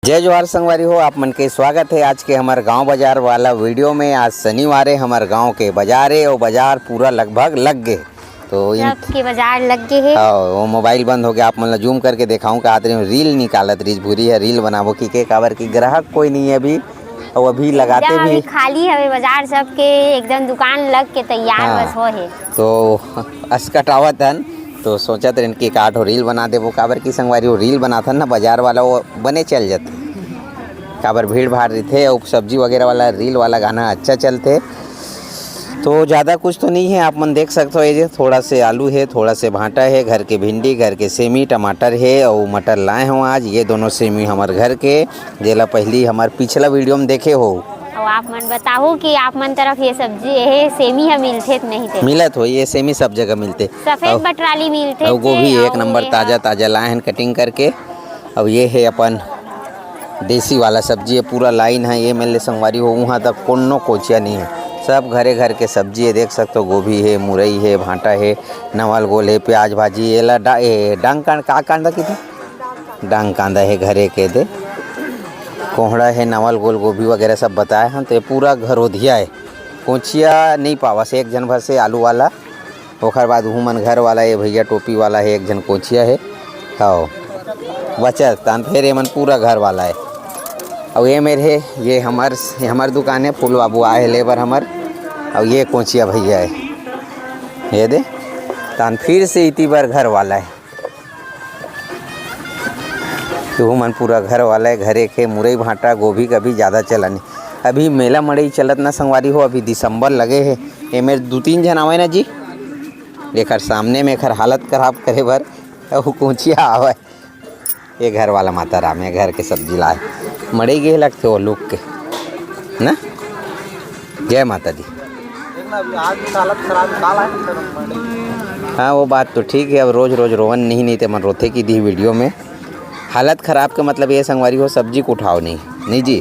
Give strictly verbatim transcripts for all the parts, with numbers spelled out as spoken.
जय जोहार संगवारी हो, आप मन के स्वागत है आज के हमर गांव बाजार वाला वीडियो में। आज शनिवार है, हमर गांव के बाजार है और बाजार पूरा लगभग लग गे। तो इन सबके बाजार लग गे है। हाँ, वो मोबाइल बंद हो गया, आप मन ला जूम करके देखाऊं का, आदमी रील निकालत रहीस, भूरी है रील बनाबो की के, काबर की ग्राहक कोई नहीं है अभी, और अभी लगाते एकदम भी अभी खाली हवे बाजार सबके, एकदम दुकान लग के तैयार हाँ। बस हो है। तो असकटावत हन, तो सोचत रहन कि एक आठ रील बना देबो, काबर की संगवारी हो रील बनाथन ना बाजार वाला, वो बने चल जाथे, काबर भीड़ भाड़ रहिथे, और सब्जी वगैरह वाला रील वाला गाना अच्छा चलथे। तो ज़्यादा कुछ तो नहीं है, आप मन देख सकते हो, ये जे थोड़ा से आलू है, थोड़ा से भांटा है, घर के भिंडी, घर के सेमी, टमाटर है और मटर लाए हो आज। ये दोनों सेमी हमर घर के, जेला पहली हमर पिछला वीडियो में देखे हो। और आप मन बताओ कि आप मन तरफ ये सब्जी, ये सेमी ह मिलथे कि नहीं ते? मिलत हो, ये सेमी सब जगह मिलथे। सफेद और बटराली मिलथे और गोभी जे, एक और नंबर ये ताजा ह ताजा लाए हैं कटिंग करके। अब ये है अपन देसी वाला सब्जी है, पूरा लाइन है। ये मेरे संगवारी हो, वहाँ तक कोनो कोचिया नहीं है, सब घरे घर के सब्जी है। देख सकते हो, गोभी है, मुरई है, भांटा है, नवल गोल है, प्याज भाजी, एला डा-, ए, डांग कांद, का कांदा किथे? डांग कांदा है घरे के दे, कोहड़ा है, नवल गोल गोभी वगैरह सब बताए हैं। तो ये पूरा घरोधिया है, कोचिया नहीं पावस, एक जन भर से आलू वाला। ओखर बाद उहू मन घर वाला, ये भैया टोपी वाला है, एक झन कोचिया है। हव, बचत तान फेर एमन पूरा घर वाला है। अउ ये मेर है, ये हमर, ये हमर दुकान है, फूल बाबू आए है लेबर हमर। अउ ये कोचिया भैया है, ये दे, तान फिर से इती बर घर वाला है। तुहू मन पूरा घर वाला है, घरे के मुरई भांटा गोभी का भी ज़्यादा चलन है। अभी मेला मड़ई चलत ना संगवारी हो, अभी दिसंबर लगे है। ये मेर दू तीन झन आवे ना जी, एकर सामने में एकर हालत खराब करे बर अउ कोचिया आवे। ये घर वाला माता राम, ये घर के सब्जी लाए, मड़ई गे लगथे वो लोग के ना। जय माता दी। देखना, अभी आज भी हालत खराब है, काल आए थे ना मंडी। हाँ, वो बात तो ठीक है। अब रोज रोज रोवन नहीं, नहीं ते मन रोथे की दी वीडियो में। हालत खराब के मतलब ये संगवारी हो, सब्जी को उठाओ नहीं, नहीं जी।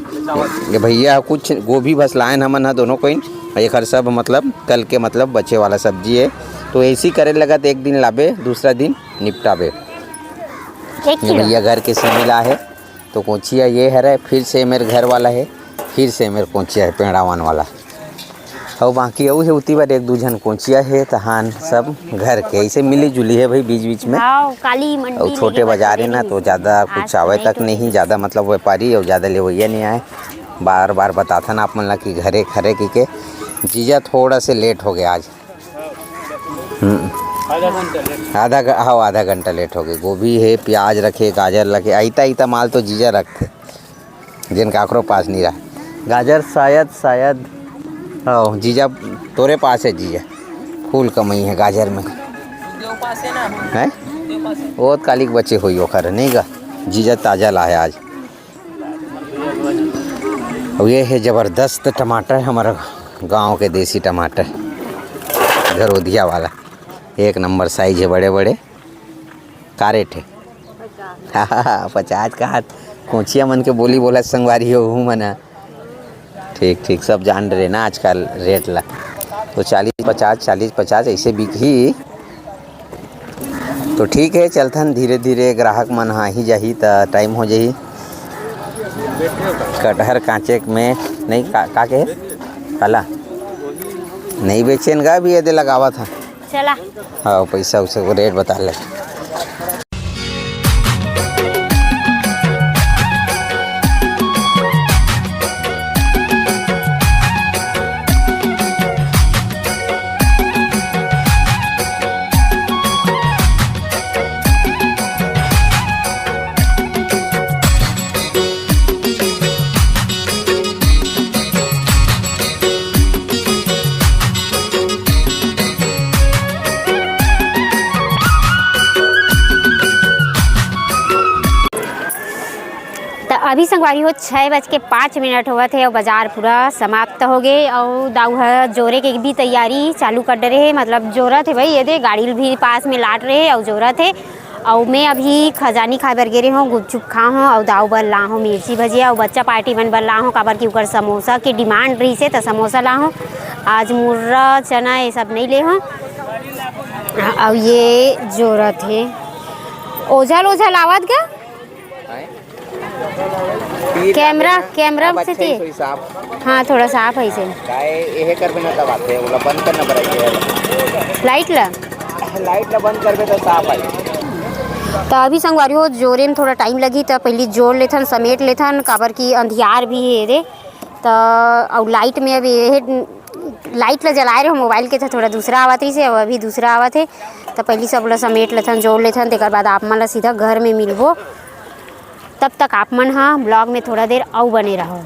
ये भैया कुछ गोभी बस लायन हमन ह दोनों कोई, एकर सब मतलब कल के मतलब बचे वाला सब्जी है। तो ऐसी करे लगत, एक दिन लाबे, दूसरा दिन निपटाबे। एक ये किलो। भैया घर के सेमी ला है, तो कोचिया ये हरे, फिर से मेरे घर वाला है, फिर से मेरे कोचिया है पेड़ावन वाला। अउ बाकी अउ हे उती बर एक दू झन कोचिया हे, तहान सब घर के ऐसे मिली जुली हे भाई बीच बीच में। हाँ, काली मंडी अउ छोटे लेके बाजार हे ना, बइठे तो ज़्यादा आज कुछ आवे तक नहीं। ज़्यादा मतलब व्यापारी अउ ज़्यादा लेवइया नहीं आए। बार बार बताथन आप मन ला कि घरे खरे की के जीजा थोड़ा से लेट हो गया आज। हम्म। आधा घंटा लेट। आधा घ-, हाँ, आधा घंटा लेट हो गई। गोभी है, प्याज रखे, गाजर रखे, आइता आइता माल तो जीजा रखते, जिन काकरो पास नहीं रहा। गाजर शायद, शायद, हाँ, जीजा तोरे पास है जीजा, फुल कमाई है गाजर में। हैं? वो कालिक बचे हुई ओखर, नहीं गा? जीजा ताजा ला है आज। अउ ये हे जबरदस्त टमाटर, हमर गांव के देसी टमाटर, घरोधिया वाला, एक नंबर साइज हे, बड़े बड़े। का रेट हे? पचास का हाथ। कोचिया मन के बोली बोला संगवारी हो, हूँ मना। ठीक ठीक, सब जान रहे ना आजकल रेट ला। तो चालीस पचास, चालीस पचास ऐसे बिकही। तो ठीक है, चलथन धीरे धीरे, ग्राहक मन ह आही जाही त टाइम हो जाही। कटहर कांचे में नहीं का, का के काला नहीं बेचेन गा, अभी एदे लगावत ह। चला। हाँ, पैसा उसे को रेट बता ले। त अभी संगवारी हो, छः बज के पाँच मिनट होवत हे अउ बाजार पूरा समाप्त हो गे अउ दाऊ ह जोरे के भी तैयारी चालू कर डरे हे, मतलब जोरत हे भाई, ये दे गाड़ी भी पास में लाट रहे हे अउ जोरत हे। अउ मैं अभी खजानी खाए बर गे रहे हूँ, गुपचुप खा हूँ अउ दाऊ बर ला हूँ मिर्ची भजिया अउ बच्चा पार्टी मन बर ला हूँ, काबर कि ओकर समोसा के डिमांड रहिस हे त समोसा ला हूँ। आज मुर्रा चना ये सब नहीं ले हूँ। अउ ये जोरत हे, ओझल ओझल आवत गा। कैमरा, कैमरा अब से अच्छा ही थी। सोई साफ। हाँ, थोड़ा साफ है इसे। काय एहे करबे ना तब आथे, ओला बंद करना पड़ेगा। लाइट ला? लाइट ला बंद करबे तो साफ आई। तो अभी संगवारी हो, जोरे में थोड़ा टाइम लगी, तो पहली जोड़ लेथन, समेट लेथन, काबर की अंधियार भी है रे। तो अउ लाइट में अभी ये लाइट ला जलाए रहे मोबाइल के, तो थोड़ा दूसरा आवत रही से, अब अभी दूसरा आवत है। तो पहली सब ला समेट लेथन, जोड़ लेथन, तेकर बाद आप मन ला सीधा घर में मिलबो। तब तक आप मन हा ब्लॉग में थोड़ा देर अउ बने रहो।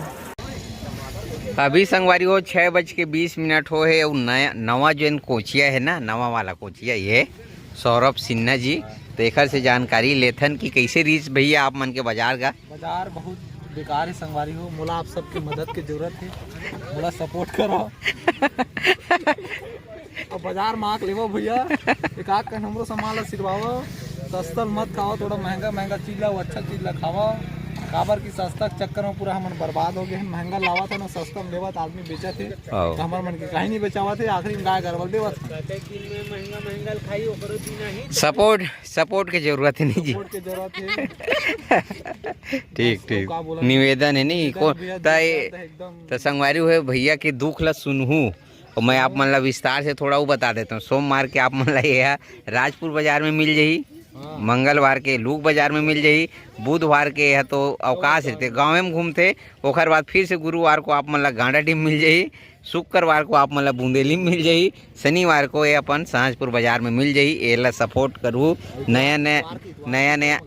अभी संगवारी हो, छः बज के बीस मिनट हो है, अउ नया, नवा जोन कोचिया है ना, नवा वाला कोचिया ये सौरभ सिन्हा जी, तो एकर से जानकारी लेथन कि कैसे रहिस भैया आप मन के बाजार का। बाजार बहुत बेकार है संगवारी हो, मोला आप सबके मदद के जरूरत है, मोला सपोर्ट करो। अब बाजार में आके लेवो भैया, एक आध कन हमरो सामान ला सिरवावो। सस्ता ल मत खाओ, थोड़ा महंगा महंगा चीज लाओ, अच्छा चीज ला खाओ। काबर कि सस्ता के चक्कर में पूरा हमन बर्बाद हो गए हैं। महंगा लावा था ना, सस्ता में लेवा था, आदमी बेचा थे। आओ। तो हमर मन के कहीं नहीं बेचावा थे, आखिरी में गाय गरबल देवा था। कहते कि मैं महंगा महंगा ल खाई, ओकरो दिन नहीं। सपोर्ट, सपोर्ट के जरूरत है नहीं जी। सपोर्ट के जरूरत है। ठीक, बस, ठीक। का बोला? निवेदन है नहीं, निवेदन को भैया, ताई, दिल दर्द है एकदम। तो संगवारी हुए भैया के दुख ला सुनहू, और मैं आप मन ला विस्तार से थोड़ा वो बता देता हूँ। सोमवार के आप मन ला ये है राजपुर बाजार में मिल जाही, हाँ। मंगलवार के लूक बाजार में मिल जाही, बुधवार के यह तो अवकाश रहते, गाँव में घूमते, ओकर बाद फिर से गुरुवार को आप मन ला गांडाडीह में मिल जाही, शुक्रवार को आप मन ला बुंदेली में मिल जाही, शनिवार को ये अपन सहजपुर बाजार में मिल जाही। एला सपोर्ट करू, नया नया, नया नया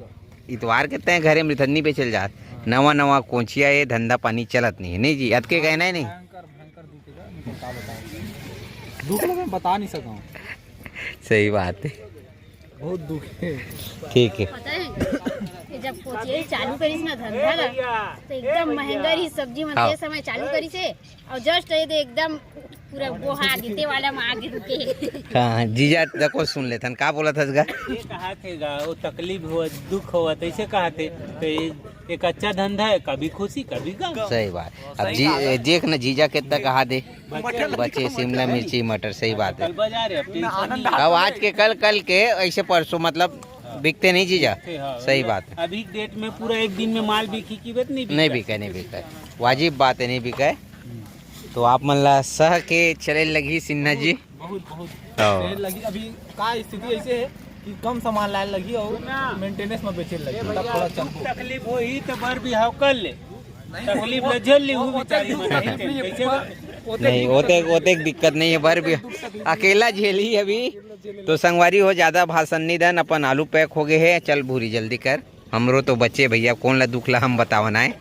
इतवार के तय घरे में रिथन नहीं बेचल जात, नवा नवा कोचिया ये धंधा पानी चलत नहीं है, नहीं जी, अतके कहना है नहीं। भयंकर, भयंकर दुख है, मैं का बताऊं? दुख ला मैं बता नहीं सकता हूँ। सही बात है। बहुत दुख है। ठीक है। पता है, ये जब कोचिया चालू करिस ना धंधा ला, तो एकदम महंगा रही सब्जी मन हाँ। के समय चालू करिस है, और जस्ट ये दे एकदम पूरा बोहा आगे, ते वाला में आगे रुके। हाँ, जीजा, देखो, सुन लेथन, का बोला था इसका? ये कहा थे गा, वो तकलीफ हो, दुख हो, तो ऐसे कहा थे, तो ये एक अच्छा धंधा है, कभी खुशी, कभी गम। सही बात। अब सही जी, कहा। देख ना, जीजा कितना कहा दे, बचे बचे शिमला मिर्ची, मटर, सही बात है। कल बाजार है, अब टेंशन नहीं। अब आज के कल, कल के ऐसे परसों, मतलब, बिकते नहीं जीजा। बिकते, हाँ। सही बात है। अभी डेट में पूरा एक दिन में माल बिकी की बात नहीं बिका। नहीं बिका, नहीं बिका। वाजिब बात है, नहीं बिका है। तो आप मन ला सह के चले लगी सिन्हा जी। बहुत, बहुत हाँ। तेज लगी। अभी का स्थिति ऐसे है कि कम सामान लाए लगी और मेंटेनेंस में बेचे लगी, तब थोड़ा चलबो। तकलीफ होही तो बर बिहाव कर ले, तकलीफ ल झेल ली, वो बेचारी मन नहीं, कैसे बा? नहीं, ओते, ओते दिक्कत नहीं है, बर भी अकेला झेली अभी। तो संगवारी हो, ज्यादा भाषण नहीं देन, अपन आलू पैक हो गए है। चल भूरी, जल्दी कर, हमरो तो बचे भैया, कौन ला दुख ला हम बतावन आए।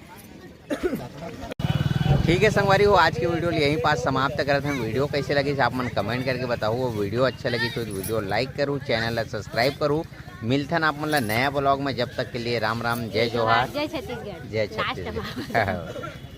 ठीक है संगवारी हो, आज के वीडियो ल यहीं पास समाप्त करत हन। वीडियो कैसे लगी आप मन कमेंट करके बताओ। वो वीडियो अच्छा लगी तो वीडियो लाइक करू, चैनल ला सब्सक्राइब करू। मिलथन आप मन ला नया ब्लॉग में, जब तक के लिए राम राम, जय जोहार, जय छत्तीसगढ़। जय छत्तीसगढ़।